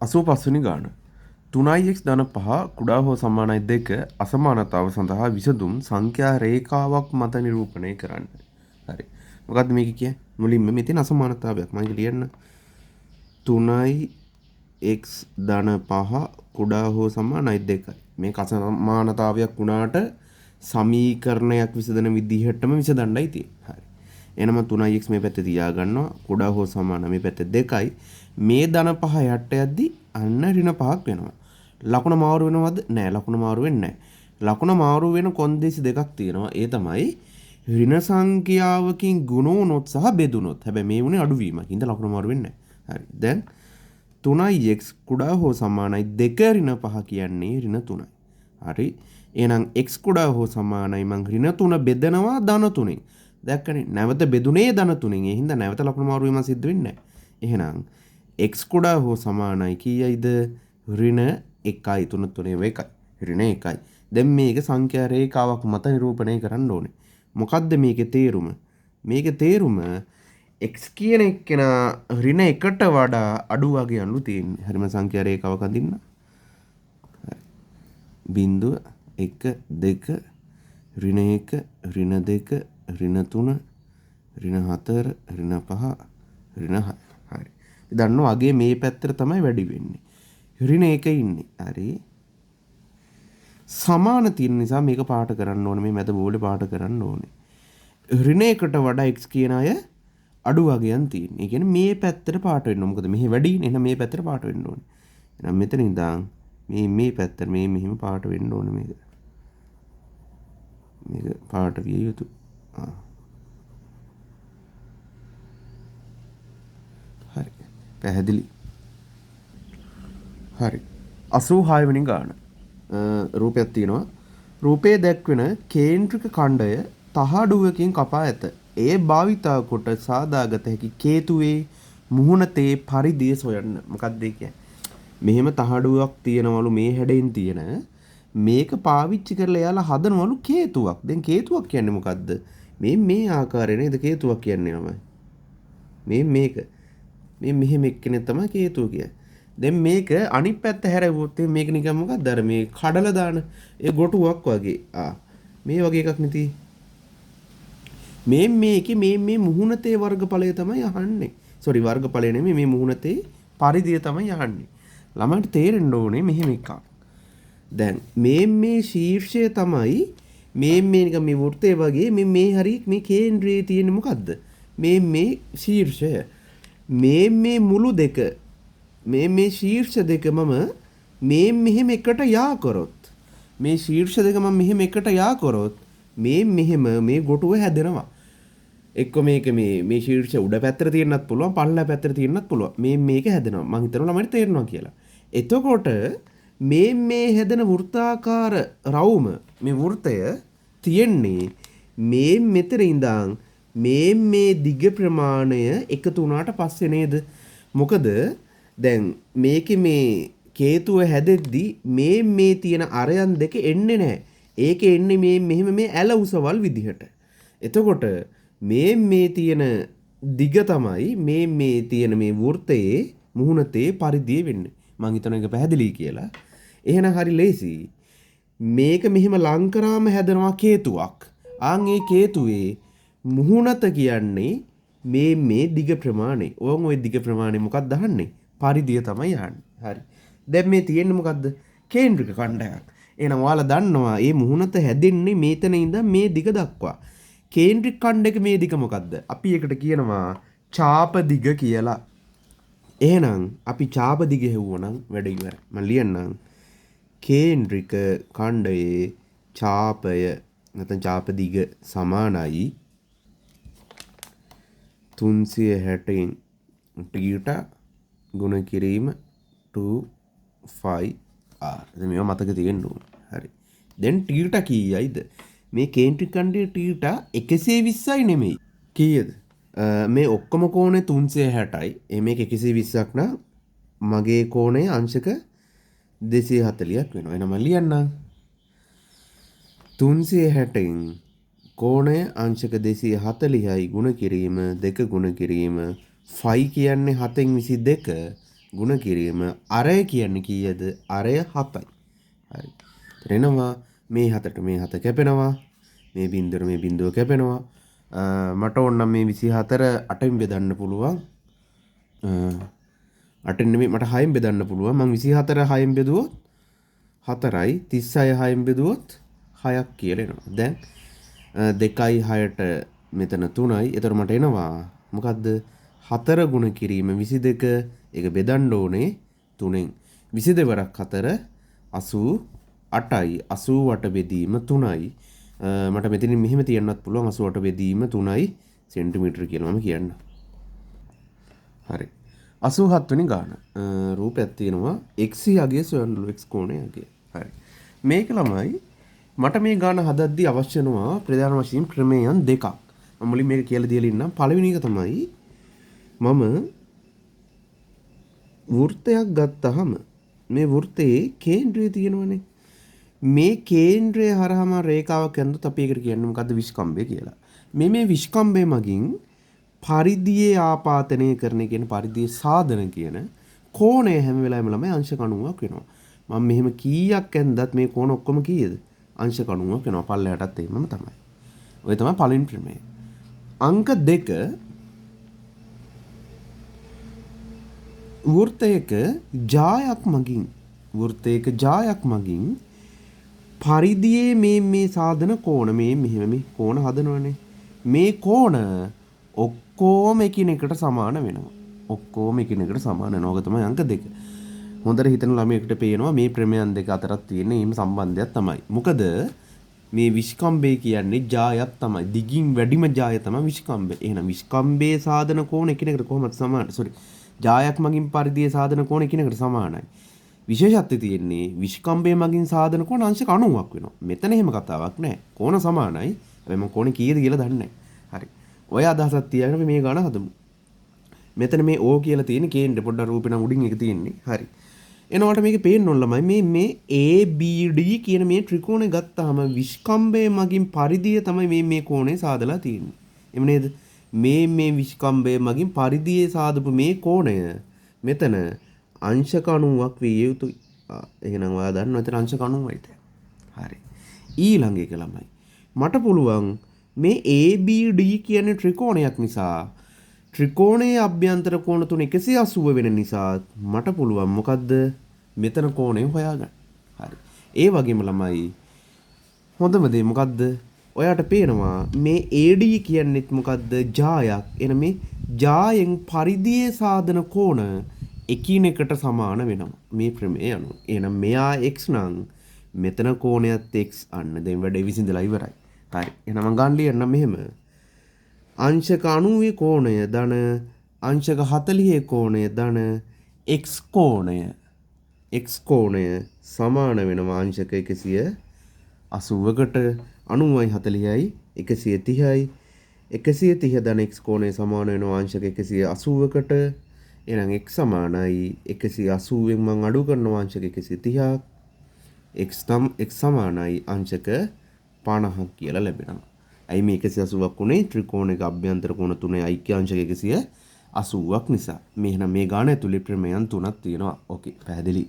85 වෙනි ගාන 3x ධන 5 කුඩා හෝ සමානයි 2 අසමානතාව සඳහා විසඳුම් සංඛ්‍යා රේඛාවක් මත නිරූපණය කරන්න. හරි. මොකද්ද මේක කියන්නේ? මුලින්ම මෙතන අසමානතාවයක්. මම ඒක ලියන්න. 3x ධන 5 කුඩා හෝ සමානයි 2යි. මේක අසමානතාවයක් වුණාට සමීකරණයක් විසඳන විදිහටම විසඳන්නයි තියෙන්නේ. හරි. එහෙනම් 3x මේ පැත්තේ තියාගන්නවා. කුඩා හෝ සමාන මේ පැත්තේ 2යි. මේ ධන 5 යට යද්දි අන්න ඍණ 5ක් වෙනවා. ලකුණ මාරු වෙනවද? නෑ, ලකුණ මාරු වෙන්නේ නෑ. ලකුණ මාරු වෙන කොන්දේසි දෙකක් තියෙනවා. ඒ තමයි ඍණ සංඛ්‍යාවකින් ගුණ වුණොත් සහ බෙදුනොත්. හැබැයි මේ වුණේ අඩුවීමක්. හින්දා ලකුණ මාරු වෙන්නේ නෑ. හරි. දැන් 3x කුඩා හෝ සමානයි 2 ඍණ 5 කියන්නේ ඍණ 3යි. හරි. එහෙනම් x කුඩා හෝ සමානයි මං ඍණ 3 බෙදනවා ධන 3ෙන්. දැක්කනේ, නැවත බෙදුනේ ධන 3ෙන්. ඒ හින්දා නැවත ලකුණු මාරු වීම සිද්ධ වෙන්නේ නෑ. එහෙනම් x කුඩා හෝ සමානයි කීයයිද? ඍණ 1යි. 3 3 1යි. ඍණ 1යි. දැන් මේක සංඛ්‍යා රේඛාවක් මත නිරූපණය කරන්න ඕනේ. මොකද්ද මේකේ තේරුම? මේකේ තේරුම x කියන එක්කෙනා ඍණ 1ට වඩා අඩු වගේ අනු තියෙන්නේ. හරිම සංඛ්‍යා රේඛාවක් අඳින්න. හරි. බිංදුව 1 2 ඍණ 1 ඍණ 2 ඍණ 3 ඍණ 4 ඍණ 5 ඍණ 6. හරි. දන්නවා අගේ මේ පැත්තට තමයි වැඩි වෙන්නේ. ඍණ 1 ඉන්නේ. හරි. සමාන තියෙන නිසා මේක පාට කරන්න ඕනේ. මේ මැද බෝලේ පාට කරන්න ඕනේ. ඍණ 1ට වඩා x කියන අය අඩු වගයන් තියෙන්නේ. ඒ කියන්නේ මේ පැත්තට පාට වෙන්න ඕනේ. මොකද මෙහි වැඩි ඉන්නේ. එහෙනම් මේ පැත්තට පාට වෙන්න ඕනේ. එහෙනම් මෙතන ඉඳන් මේ පැත්තට මේ මෙහෙම පාට වෙන්න ඕනේ. මේක පාට විය යුතු. හරි. පැහැදිලි. හරි. 86 වෙනි ගාන. රූපයක් තියෙනවා. රූපයේ දැක්වෙන කේන්ද්‍රික ඛණ්ඩය තහඩුවකින් කපා ඇත. ඒ භාවිතා කොට සාදාගත හැකි කේතුවේ මුහුණතේ පරිදිය සොයන්න. මොකක්ද ඒ කියන්නේ? මෙහෙම තහඩුවක් තියෙනවලු මේ හැඩයෙන් තියෙන. මේක පාවිච්චි කරලා එයාලා හදනවලු කේතුවක්. දැන් කේතුවක් කියන්නේ මොකද්ද? මේ ආකාරය නේද කේතුවක් කියන්නේ ළමයි. මේක. මේ මෙහෙම එක්කෙනෙක් තමයි කේතුව කියන්නේ. දැන් මේක අනිත් පැත්ත හැරෙව්වොත් එහෙනම් මේක නිකන් මොකද්ද? අර මේ කඩලා දාන ඒ ගොටුවක් වගේ. මේ වගේ එකක් නේ තියෙන්නේ. මේකේ මේ මුහුණතේ වර්ගඵලය තමයි අහන්නේ. සෝරි, වර්ගඵලය නෙමෙයි, මේ මුහුණතේ පරිධිය තමයි අහන්නේ. ළමයින්ට තේරෙන්න ඕනේ මෙහෙම එකක්. දැන් මේ ශීර්ෂය තමයි මේ නිකන් මේ වෘත්තය වගේ මේ හරි මේ කේන්ද්‍රයේ තියෙන මොකද්ද? මේ ශීර්ෂය. මේ මුළු දෙක මේ ශීර්ෂ දෙක මම මෙහෙම එකට යා කරොත්, මේ ශීර්ෂ දෙක මම මෙහෙම එකට යා කරොත් මේ මෙහෙම මේ ගොටුව හැදෙනවා. එක්ක මේක මේ ශීර්ෂ උඩ පැත්තට තියෙන්නත් පුළුවන්, පල්ලෙහා පැත්තට තියෙන්නත් පුළුවන්. මේක හැදෙනවා. මං හිතනවා ළමයින්ට තේරෙනවා කියලා. එතකොට මේ හැදෙන වෘත්තාකාර රවුම, මේ වෘත්තය තියෙන්නේ මේ මෙතන ඉඳන් මේ දිග ප්‍රමාණය එකතු වුණාට පස්සේ නේද? මොකද දැන් මේකේ මේ කේතුව හැදෙද්දි මේ තියෙන අරයන් දෙක එන්නේ නැහැ. ඒක එන්නේ මෙහෙම මේ ඇල උසවල් විදිහට. එතකොට මේ තියෙන දිග තමයි මේ තියෙන මේ වෘත්තයේ මුහුණතේ පරිධිය වෙන්නේ. මං හිතනවා ඒක පැහැදිලි කියලා. එහෙනම් හරි ලේසි. මේක මෙහෙම ලං කරාම හැදෙනවා කේතුවක්. ආන් ඒ කේතුවේ මුහුණත කියන්නේ මේ දිග ප්‍රමාණය. ඕන් ওই දිග ප්‍රමාණය මොකක්ද අහන්නේ? පරිධිය තමයි අහන්නේ. හරි. දැන් මේ තියෙන්නේ මොකද්ද? කේන්ද්‍රික ඛණ්ඩයක්. එහෙනම් ඔයාලා දන්නවා මේ මුහුණත හැදෙන්නේ මේතන ඉඳන් මේ දිග දක්වා. කේන්ද්‍රික ඛණ්ඩයක මේ දිග මොකද්ද? අපි ඒකට කියනවා චාප දිග කියලා. එහෙනම් අපි චාප දිග හෙව්වනම් වැඩ ඉවරයි. මම ලියන්නම්. කේන්ද්‍රික ඛණ්ඩයේ චාපය නැත්නම් චාප දිග සමානයි තුන්සිය හැටෙන් ටීටා ගුණ කිරීම 2 ෆයි ආර්. දැන් මේවා මතක තියෙන්න ඕනේ. හරි. දැන් ටීටා කීයයිද? මේ කේන්ද්‍රික ඛණ්ඩයේ ටීටා එකසිය විස්සයි නෙමෙයි. කීයද? මේ ඔක්කොම කෝණේ තුන්සිය හැටයි. මේක එකසිය විස්සක් නම් මගේ කෝණය අංශක දෙසිය හතලියක් වෙනවා. එහෙනම් මම ලියන්නම්. තුන්සිය හැටෙන් කෝණය අංශක දෙසිය හතලිහයි ගුණ කිරීම දෙක ගුණ කිරීම ෆයි කියන්නේ හතෙන් විසි දෙක ගුණ කිරීම අරය කියන්නේ කීයද? අරය 7යි. හරි. එනවා මේ 7ට මේ 7 කැපෙනවා. මේ බිංදුවට මේ බිංදුව කැපෙනවා. මට ඕන නම් මේ 24 8න් බෙදන්න පුළුවන්. 8න් නෙමෙයි මට 6න් බෙදන්න පුළුවන්. මං 24 6න් බෙදුවොත් 4යි 36 6න් බෙදුවොත් 6ක් කියලා එනවා. දැන් 2යි 6ට මෙතන 3යි. එතකොට මට එනවා මොකද්ද? 4 ගුණ කිරීම 22 ඒක බෙදන්න ඕනේ 3න්. 22 වරක් 4 88යි. 88 බෙදීම 3යි. මට මෙතනින් මෙහෙම තියන්නත් පුළුවන් 88 බෙදීම 3යි සෙන්ටිමීටර කියලා මම කියන්න. හරි. 87 වෙනි ගාන. රූපයක් තියෙනවා x යගේ සොයන්නලු x කෝණය යගේ. හරි. මේක ළමයි මට මේ ගාන හදද්දී අවශ්‍ය වෙනවා ප්‍රධාන වශයෙන් ක්‍රමයන් දෙකක්. මම මුලින් මේක කියලා දීලා ඉන්නම්. පළවෙනි එක තමයි මම වෘත්තයක් ගත්තහම මේ වෘත්තයේ කේන්ද්‍රය තියෙනවනේ. මේ කේන්ද්‍රය හරහාම රේඛාවක් ඇඳුත් අපි ඒකට කියන්නේ මොකද්ද? විෂ්කම්භය කියලා. මේ විෂ්කම්භය මගින් පරිධියේ ආපාතනය කරන කියන පරිධියේ සාධන කියන කෝණය හැම වෙලාවෙම ළමයි අංශක 90ක් වෙනවා. මම මෙහෙම කීයක් ඇඳත් මේ කෝණ ඔක්කොම කීයද? අංශක 90ක් වෙනවා. පල්ලෙහාටත් එහෙමම තමයි. ඔය තමයි පළවෙනි ක්‍රමය. අංක 2 වෘත්තයක ජායක් මගින් වෘත්තයක ජායක් මගින් පරිධියේ මේ මේ සාධන කෝණ මේ මෙහෙම මේ කෝණ හදනවනේ. මේ කෝණ ඔක්කොම එකිනෙකට සමාන වෙනවා. ඔක්කොම එකිනෙකට සමාන වෙනවා. ඔක තමයි අංක 2. හොඳට හිතන ළමයෙකුට පේනවා මේ ප්‍රමේයන් දෙක අතරක් තියෙන එහෙම සම්බන්ධයක් තමයි. මොකද මේ විෂ්කම්භය කියන්නේ ජායක් තමයි. දිගින් වැඩිම ජාය තමයි විෂ්කම්භය. එහෙනම් විෂ්කම්භයේ සාධන කෝණ එකිනෙකට කොහොමද සමාන? සෝරි. ජායක් මගින් පරිධියේ සාධන කෝණ එකිනෙකට සමානයි. විශේෂත්වය තියෙන්නේ විෂ්කම්භය මගින් සාධන කෝණ අංශක 90ක් වෙනවා. මෙතන එහෙම කතාවක් නෑ. කෝණ සමානයි. හැබැයි මම කෝණේ කීයද කියලා දන්නේ නෑ. හරි. ඔය අදහසක් තියාගෙන අපි මේ ගාන හදමු. මෙතන මේ O කියලා තියෙන කේන්ද්‍රය පොඩ්ඩක් රූපේ නම් උඩින් එක තියෙන්නේ. හරි. එනකොට මේකේ පේන්න ඕන ළමයි මේ මේ ABD කියන මේ ත්‍රිකෝණය ගත්තාම විෂ්කම්භය මගින් පරිධිය තමයි මේ මේ කෝණය සාදලා තියෙන්නේ. එහෙම නේද? මේ මේ විෂ්කම්භය මගින් පරිධියේ සාදපු මේ කෝණය මෙතන අංශක 90ක් විය යුතුයි. එහෙනම් ඔයා දන්නවා එතන අංශක 90යි දැන්. හරි. ඊළඟ එක ළමයි මට පුළුවන් මේ ABD කියන ත්‍රිකෝණයක් නිසා ත්‍රිකෝණයේ අභ්‍යන්තර කෝණ තුන 180 වෙන නිසා මට පුළුවන් මොකද්ද මෙතන කෝණය හොයාගන්න. හරි. ඒ වගේම ළමයි හොඳම දේ මොකද්ද? ඔයාට පේනවා මේ AD කියන්නේත් මොකද්ද? ජායක්. එන මේ ජායෙන් පරිධියේ සාධන කෝණ එකිනෙකට සමාන වෙනවා මේ ක්‍රමයේ අනුව. එහෙනම් මෙයා x නම් මෙතන කෝණයත් x. අන්න දැන් වැඩේ විසඳලා ඉවරයි. හරි. එහෙනම් මං ගන්න ලියන්නම් මෙහෙම. අංශක 90 කෝණය ධන අංශක 40 කෝණය ධන x කෝණය x කෝණය සමාන වෙනවා අංශක 180කට. 90යි 40යි 130යි. 130 ධන x කෝණය සමාන වෙනවා අංශක 180කට. එහෙනම් x සමානයි 180න් මං අඩු කරනවා අංශක 130ක්. x සමානයි අංශක 50ක් කියලා ලැබෙනවා. ඇයි මේ 180ක් උනේ? ත්‍රිකෝණයක අභ්‍යන්තර කෝණ තුනේ ඓක්‍ය අංශක 180ක් නිසා. මේ එහෙනම් මේ ගාන ඇතුලේ ප්‍රමේයන් තුනක් තියෙනවා. ඕකේ පැහැදිලි.